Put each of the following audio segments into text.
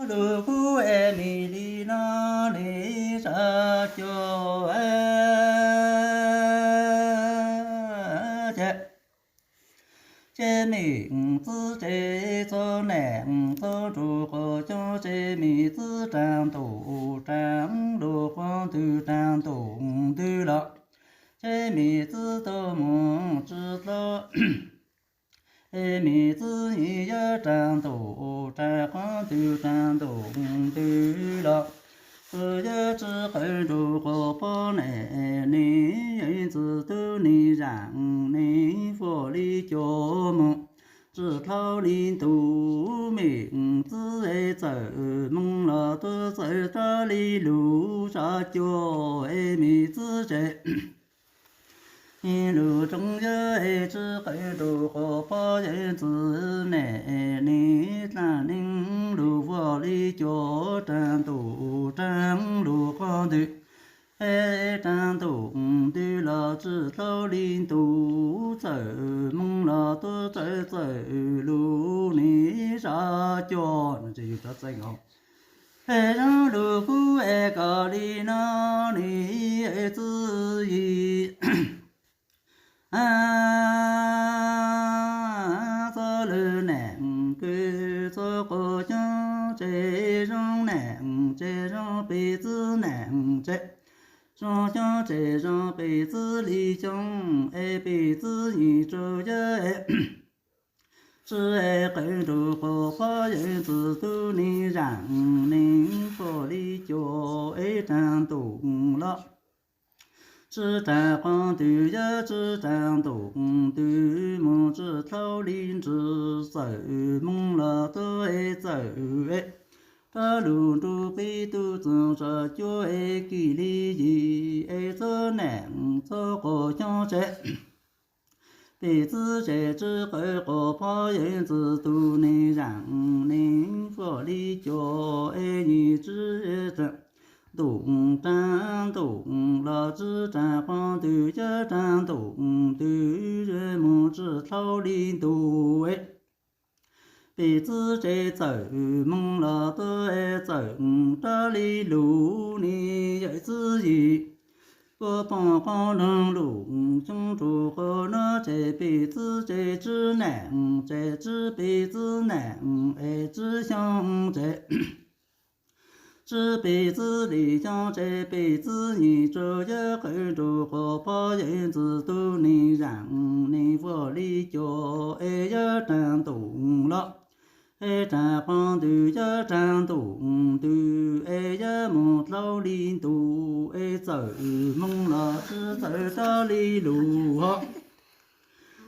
Lug kub es mis li no li sab cua ces, ces mis txwv ces txog nees txog nrug quas coob ces mis txwv raag ntuj raag lug quas ntug raag ntuj ntug los, ces mis txwv tau moog tsi dlhau. Es mis txwv yim yog raag ntuj raag quas ntug raag ntuj ntug los, txwv yog tsi qw nrug quas pab nees neeg, ntxwv tub neeg zaam neeg fuam li cua moog tsi dlhau li ntug. Mis txwv es txawm moog los tuaj txawm rab li lug sab cua, es mis txwv ces lug tsoom yog es tsi qw nrug quas pab yawg ntxwv nees neeg dlaab neeg lug fuam li cua raag ntuj raag lug quas ntug, es raag ntuj ntug los tsi dlhau li ntug. Txawm moog los tuaj txawm txawm lug neeg sab cua, es zoo lug kub es koj li no li txwv yim. Txog lug neeg kws txog quas coob ces zoo neeg ces zoo pim txwv neeg ces zoo coob ces zoo pim txwv li coob, es pim txwv yim tsaug yog tsi es qw nrug quas pab yawg ntxwv tub neeg zaam neeg fuam li cua, es raag ntuj los tsi raag quas ntug yog tsi raag ntuj ntug moog tsi dlhau li ntsis. Txawm moog los tuaj es txawm rab lug nrug peb tug txwv sab cua es kim li yim, es txog neeg txog quas coob ces pim txwv ces tsi qw quas pab yawg ntxwv tub neeg zaam neeg fuam li cua, es yim tsi ntuj raag ntuj los tsi raag quas ntug yog raag ntuj ntug moog tsi dlhau li ntug. Pim txwv ces txawm moog los tuaj txawm rab li lug ne yawm txwv yim. Puab poom qoob noog lug xyoob rug quas no ces pim txwv ces tsi neeg ces tsi pim txwv neeg es tsi xyoob ces tsi pim txwv li xyoob ces pim txwv yim tsaug yog qw nrug quas pab yawg ntxwv tub neeg zaam neeg fuam li cua, es yog raag ntuj los es raag quas ntug yog raag ntuj ntug, es yog moog dlhau li ntug es txawm moog los tsi txawm rab li lug hov.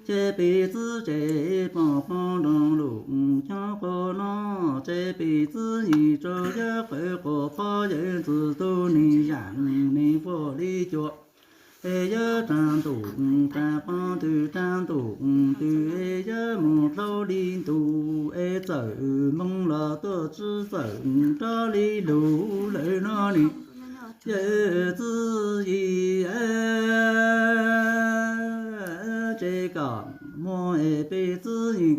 Ces pim txwv ces poom qoob noog lug xyoob quas no ces pim txwv yim tsaug yog qw quas pab yawg ntxwv tub neeg zaam neeg fuam li cua, es yog raag ntuj raag quas ntug raag ntuj ntug, es yog moog dlhau li ntug es txawm moog los tuaj tsi txawm rab li lug lawm no ne yawm txwv yim. Ces koj muaj es pim txwv yim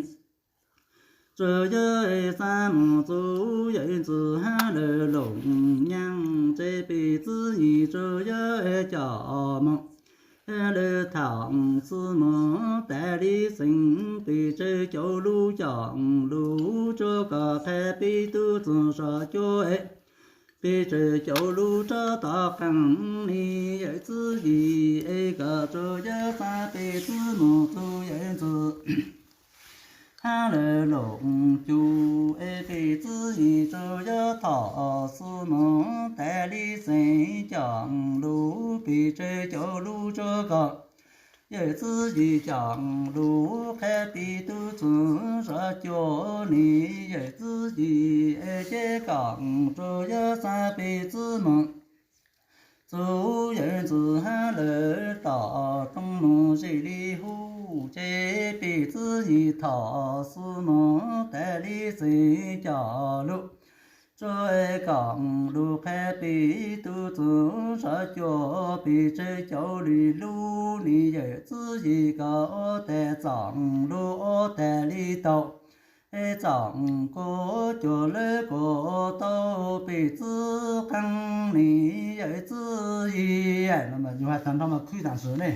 tsaug yog xav moog txug yawm ntxwv hab lawv loos nyaaj, ces pim txwv yim tsaug yog coj moog lawv thaum xwb moog tas li xeev, pim tsawg cov lug coj lug rua kom qha peb tub txwv sab cua, pim tsawg cov lug rov tom qeej ne yawm txwv yim, es koj tsaug yog xav pim txwv moog txug yawm ntxwv hab lawv loos cua, es pim txwv yim tsaug yog thaum xwb moog tas li xeev coj lug, pim tsawg cov lug rua kom yawm txwv yim coj lug qha peb tub txwv sab cua ne yawm txwv yim, es ces koj tsaug yog xav pim txwv moog txug yawm ntxwv hab lawv tom roob moog ze li hub, ces pim txwv yim thaum xwb moog tas li xeev coj lug rua kom lug qha peb tub txwv sab cua, pim tsawg cov lug lug ne yawm txwv yim kom ua tas txoj lug ua tas li tau, Peb txom kuv cuag lawv kuv tau peb txwj qeej nim yawm txwj yig no mas yus hais tag nrho mas khwb tam sim ne.